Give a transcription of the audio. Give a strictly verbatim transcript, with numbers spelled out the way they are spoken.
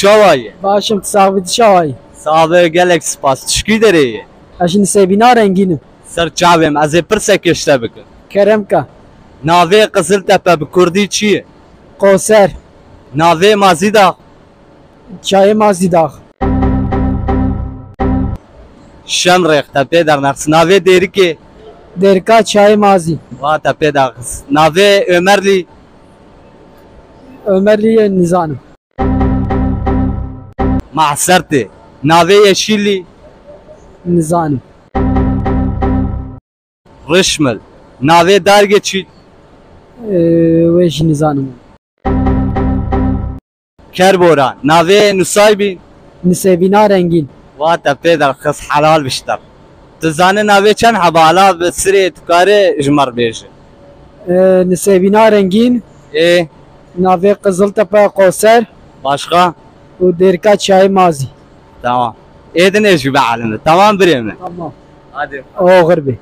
Çawa ye? Baş im, tu sax bî, tu çawa yî? Sax be, gelek spas. Tu ji kî derê yê? Ez ji Nisêbîna Rengîn im. Ser çavê min, ez ê pirsek ji te bikim. Kerem ke. Navê Qiziltepe bi kurdî çi ye? Qoser. Navê Mazîdax? Çayê Mazîdax. Şemrêx, te pê dernexist. Navê Dêrikê? Dêrika Çayê Mazî. Wa te pê dernexist. Navê Ömerlî? Ömerlî nizanim. Mahsertê. Navê Yeşîlî? Nizanim. Rişmil. Navê dargê çi? Ee, wê jî nizanim. Kerbora. Navê Nusaybî? Nisêbîna Rengîn. Wa te pê derxist, helal bişter. Tu zanî navê çend heba ala bi sirê tu karê ji me re bêje? Ee, Nisêbîna Rengîn. Ê? Navê Qiziltepe, Qoser. Başka? Û Dêrika Çayê Mazî. Tamam. Ê dinê jî bielime. Tamam birê min. Tamam. Hadi. Oxir bê.